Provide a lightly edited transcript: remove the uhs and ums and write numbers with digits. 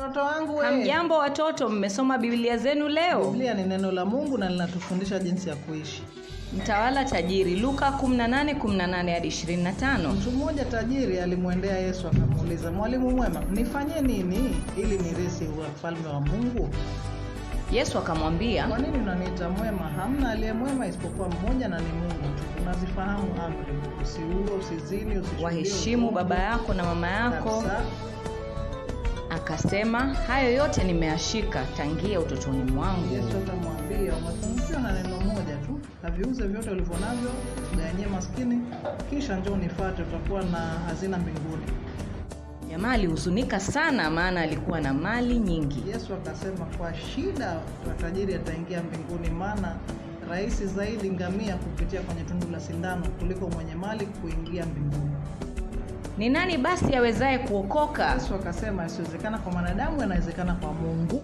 Watoto wangu we. Hamjambo watoto, mmesoma Biblia zenu leo? Biblia ni neno la Mungu na linatufundisha jinsi ya kuishi. Mtawala tajiri, Luka 18:18 hadi 25. Mtu mmoja tajiri alimwendea Yesu akamuuliza, Mwalimu mwema, nifanye nini ili nirisi ufalme wa Mungu? Yesu akamwambia, Kwa nini unaniita mwema? Hamna aliye mwema isipokuwa mmoja, na ni Mungu tu. Unazifahamu amri: usiue, usizini, usishuhudie waheshimu uongo. baba yako na mama yako. Kabisa. Akasema, hayo yote nimeyashika tangia utotoni mwangu. Yesu akamwambia, umepungukiwa na neno moja tu, kaviuze vyote ulivyo navyo, ugawanyie maskini, kisha njoo unifuate, utakuwa na hazina mbinguni. Jamaa alihuzunika sana, maana alikuwa na mali nyingi. Yesu akasema, kwa shida tajiri ataingia mbinguni, maana rahisi zaidi ngamia kupitia kwenye tundu la sindano kuliko mwenye mali kuingia mbinguni. Ni nani basi awezaye kuokoka? Yesu akasema, isiwezekana kwa mwanadamu, yanawezekana kwa Mungu.